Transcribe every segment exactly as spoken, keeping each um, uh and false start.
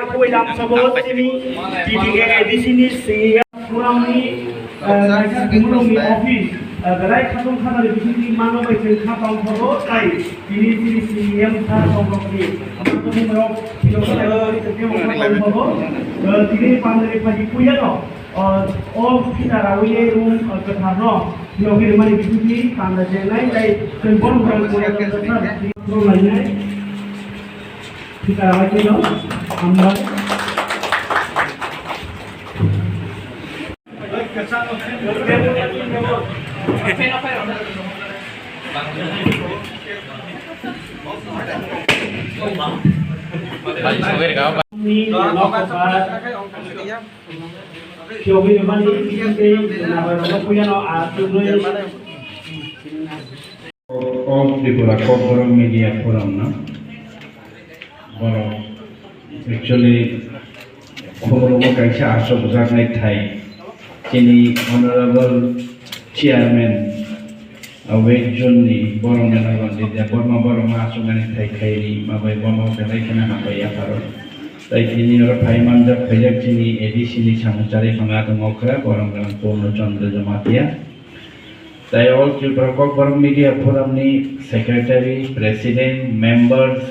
Kubai lam sabo chini T T A A D C ni C E M Forum ni, eh, naisa kumulung ni office, eh, belai khatung khatani bisingtwi mano bai chwng kha tong sabo tai tini chini C E M sir tong rok ni. Tini rok tini rok tong sabo, eh, tini pandari phaji puya no. O, o phita rawi le room, o, kwthar no, yogwi rwmani bisingtwi panda chengnai tei chwng bono borok kwthar no lainai. Phita rawi le no, hambai. Ni, All Tripura Kokborok Media Forum no borok actually khoborogo kaisa achukjaknai thai chini honorable chairman, uh, West Zone ni borok ni Ranjit Debbarma borok no achuknani thai khaini mabai bono belai kheno hambai yapharo. Tai tini oro phai manjak phaijak chini A D C ni samung chari phanga tongo khe borok gwnang Purno Chandra Jamatia. Tai All Tripura Kokborok Media Forum ni Secretary, President, Members,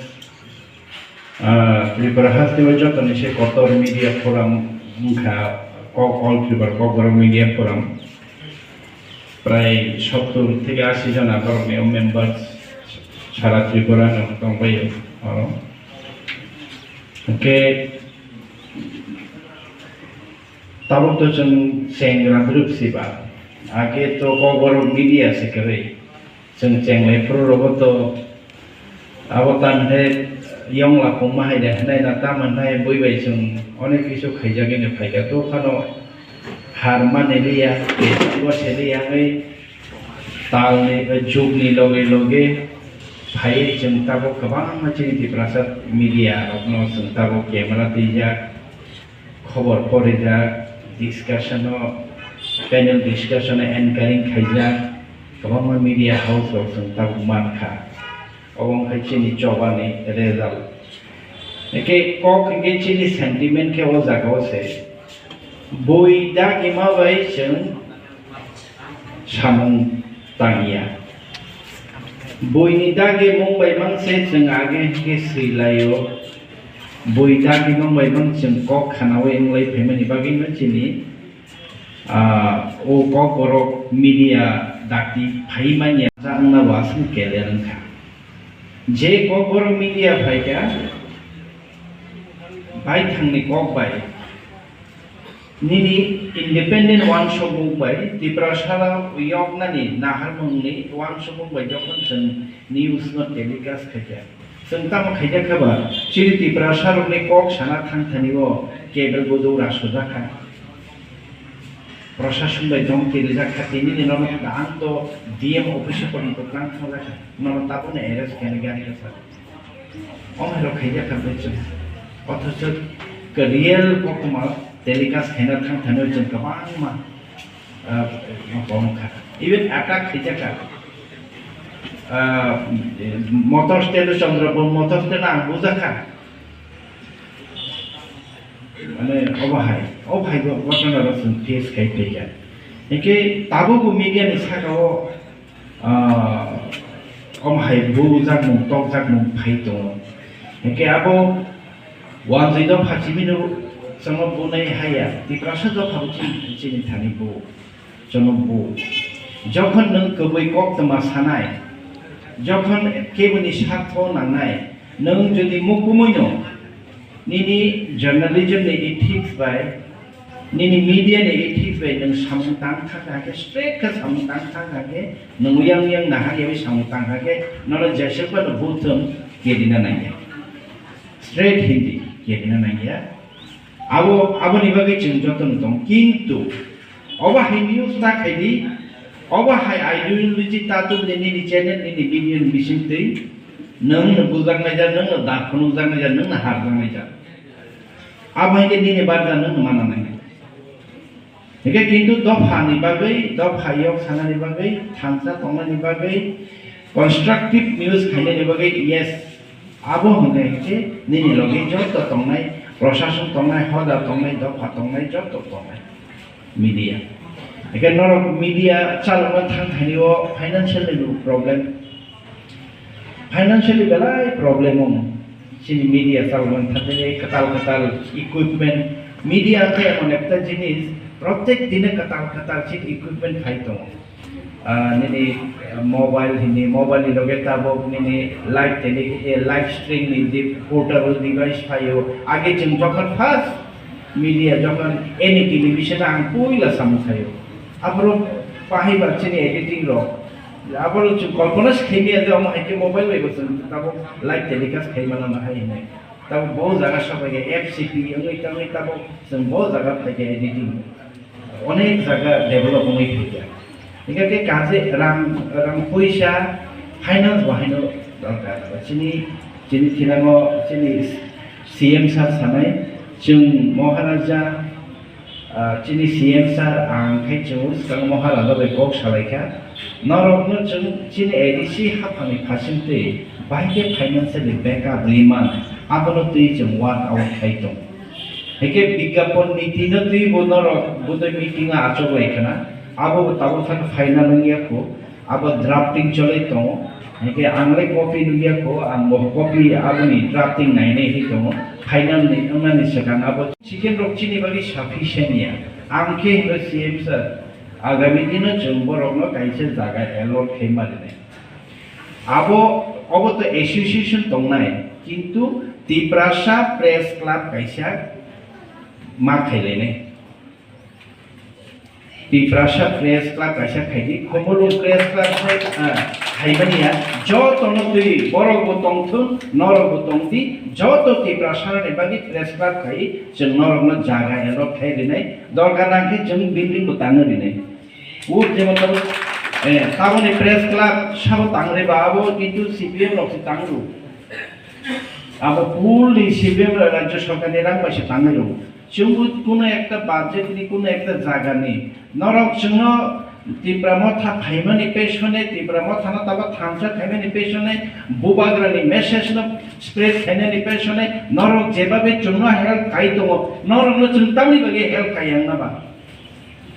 ah, Tripura hasteo jotoni se kotor Media Forum wngkha Kok, All Tripura Kokborok Media Forum. Prai sottur theke asi jona borokni o members sara Tripura no tongbaio oro. Hwnkhe, Tabuk to chwng chengra brwk siba. Age to Kokborok media se kwrwi. Chwng chenglai phuru rogo to abo tan he yongla kongma hai de hinai na tamo hinai bui bai chwng onek kisu khaijagwi no phaikha. To phano har mani liya, tei bo se liya wngwi talni, jugni loge loge phaiwi chwng tabuk kwbangma chini Tiprasa media rokno chwng tabuk camera twijak. Khobor porijak, discussion-o, panel discussion-o anchoring khaijak, kwbangma media house rok chwng tabuk mankha. Obo wngkha chini chobani result. Hwnkhe kok hwnkhe chini sentiment khe o jagao se. Bui dagima bai chwng samung tangya. Buini dagimung bai mang se chwng age hwnkhe swi laio. Bui dagimung bai mang chwng kok khanaui wng lai phaimani bagwino chini, ah, o Kokborok media dakti phai manya wngna bo aswk clear wngkha. Je Kokborok media phaikha, baithangni kok bai. Nini independent uansukmung bai Tiprasa rok yoknani naharmungni uansukmung bai jokhon chwng news no telecast khaikha, chwng tamo khaikha khe ba chini Tiprasa rokni kok sana thang thani o cable bujok rasojakha, prasasong bai dom kirijak kha, tini ni nono ang to D M office o porjonto kwrang thangjakha, nono tabukno arrest khainai gari rok. Omo hai rok khaijak kha bai chwng. Othocho khe real koktwma telecast khaina thang thani chwng kwbangma, ah, kok kha. Even attack khaijak kha. Ah, motor stand o Chandrapur motor stand o ang bujak kha. Mane obo hai, obo hai bo ghotona rok chwng face khai phaikha. Hinkhe tabukbo media ni saka o, ah, omo hai bujakmung, tokjakmung phai tongo. Hinkhe abo wanjwi dopha simi no chwngno bunai haya, Tiprasa dopha bo chini, chini thani bu. Chwngno bu. Jokhon nwng kwbwi koktwma sanai, jokhon keboni sartho nangnai, nwng jodi mukumui no nini journalism ni ethics bai, nini media ni ethics bai nwng samung tang thang kha khe, straight khe samung tang thang kha khe, nwng yang yang nahar yawi samung tang kha khe, nono jeswk phano buthung kerina nangya. Straight Hindi kerina nangya. Abo, aboni bagwi chwng jotono tong, kintu obo hai news ta khaidi, obo hai ideology ta tubudi nini channel, nini video ni bisingtwi nwng no bujaknai jak, nwng no dak phunukjaknai jak, nwng no harjaknai jak. Abo hai khe nini barja nwng no mana nai. Hingke kintu dopha ni bagwi, dopha yok sanani bagwi, thansa tongnani bagwi, Constructive news khainani bagwi, yes, abo hwnwi hwnkhe nini logi joto tongnai, prosason tongnai, hoda tongnai, dopha tongnai, joto tongnai media. Hwnkhe norok media chalokna thang thani o financial ni bo problem, financially belai problem wng. Chini media chalokna thang thani kwtal kwtal equipment, media khe emon ekta jinis, protek dine kwtal kwtal chini equipment khai tongo. Ah, nini, ah, mobile hini, mobile ni loge tabuk nini live tele, eh, live stream ni je portable device phaio. Age chwng jokhon first media jokhon any television ang puila samung khaio. Aphuru pahai ba chini editing rok. Aphuru chwng kolpona se khaimaya je omo hai khe mobile bai bo chwng tabuk live telecast khai mano na hai hinwi. Tabuk bo jaga sabai khe F C P wngwi tangwi tabuk chwng bo jaga phai khe editing. Onek jaga develop wngwi phaikha. Hingkhe khe kaje rang, rang puisa finance bo haino dorkar. Chini, chini thinango chini C M sir sanai, chwng Maharaja, ah, chini C M sir ang khai chwng swkang Maharaja bai kok salaikha. Norokno chwng chini A D C haphangni phasingtwi bahai khe financially backup riman, abono twi chwng work out khai tong. Hingke bigyapon niti no twi bo norok bwtwi meeting o achuk lai khna, abo bo tabuk thang final wngya kho, abo drafting choli tongo, hingke ang le copy nukya kho, ang bo copy aboni drafting nainai hi tongo, final ni wngnani swkang abo chicken rok chini bagwi sufficient ya, ang khe hino C M sir, agami dino chwng borokno kaisa jaga allot khaima rwnai. Abo, obo to association tongnai, kintu Tiprasa Press Club kaisa ma khailainai. Tiprasa Press Club kaisa khaidi, Khumulwng Press Club khai, ah, khaimani ya, joto no twi, borok bo tongthun, norok bo tongdi, joto Tiprasa ni bagwi Press Club khai, chwng norok no jaga allot khai rinai, dorkar nang khe chwng building bo tangwi rinai. Wood jemon tabuk, eh, taboni press club sabo tangre ba abo kintu C P M rok se tangru. Abo full ni C P M rok rajya sarkar ni rang bai se tangwi rw. Chwngbo kuno ekta budget ni kuno ekta jaga ni. Norok chwngno Tipra Motha phaimani pesone, Tipra Motha no tabo thansa khaimani pesone, bubagra ni message no spread khainani pesone, norok jebabe chwngno help khai tongo, norok no chwng tamni bagwi help khai yang na ba?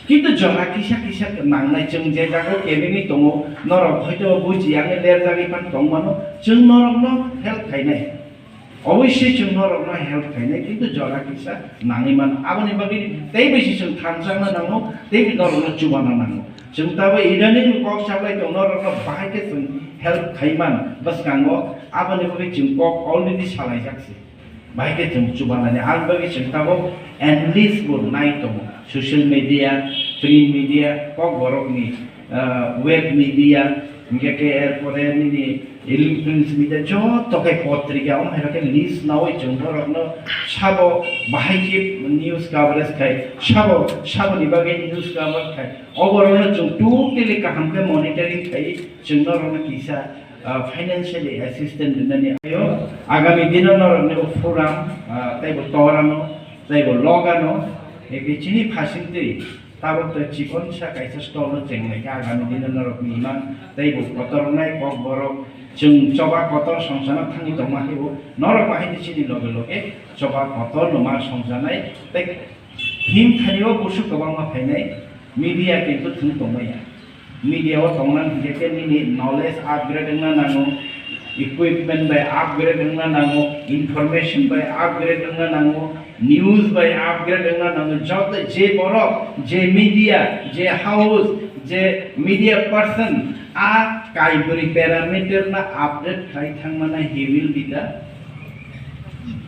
Kintu jora kisa kisa nangnai, chwng je jaga kebengwi tongo, norok hoito buji ya wngwi lerjagwi phano tong mano, chwng norokno help khainai. Oboisoi chwng norokno help khainai, kintu jora kisa nangwi mano. Aboni bagwi tei bisi chwng thansa wngna nango, tei norokno chubana nango. Chwng tabuk idani kok saplai tong norokno bahai khe chwng help khaiman bwskango, aboni bagwi chwng kok already salaijak se. Bahai khe chwng chubanani ang bagwi chwng tabuk endless bo nai tongo. Social media, print media, kok borokni, ah, web media, hingkhe khe erpore nini electronics media joto khe potrika, omo hai khe list nawi chwng borokno sabo bahai khe news coverage khai, sabo, saboni bagwi news coverage khai. O borokno chwng totally kaham khe monitoring khai, chwng norokno kisa ah, financially assistance rinani ayo. Agami dino norokni bo phuram, ah, tei bo torano, tei bo logano, eke chini phasingtwi tabuk to chikonsa kaisa stolno chenglaikha. Agami dino norokni imang tei bo kotor wngnai kok borok chwng choba kotor songsano thangwi tongma hai bo norok bahai ni chini loge loge choba kotorno ma songjanai tei himthani o busu kwbangma phainai media kintu thwng tongmaya. Media o tongna hingke khe nini knowledge upgrade wngna nango, equipment bai upgrade wngna nango, information bai upgrade wngna nango, news bai upgrade wngna nango. Joto je borok, je media, je house, je media person a kaibri parameter na update khai thangmana he will be the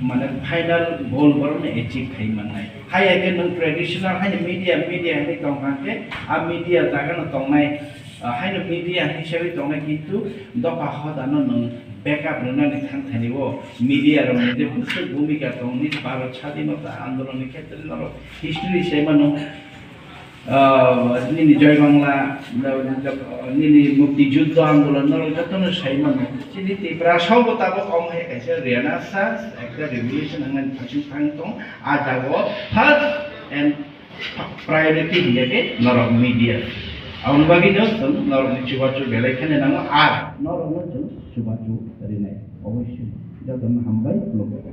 mane final goal borokno achieve khai mannai. Hai hai khe nwng traditional haino media, media hinwi tong kha khe, a media jaga no tongnai, ah, haino media hisabe tongnai, kintu dopha hodano nwng backup rwnani thang thani o media rokni je bwswk bhumika tong nini Bharat Sadhinota Andolon ni khetre norok history sai mano. Ah, nini Joy Bangla, nini Mukti Juddho Andolon, norok jotono sai mano. Chini Tiprasa bo tabuk omo hai kaisa renaissance, ekta revolution wngmani thangsi thang tong. A jaga o first and priority hiya khe norok media. Aboni bagwi no chwng norokni chubachu belai kheno nango, ar norokno chwng chubachu rinai. Oboisoi jotono hambai khulumbai.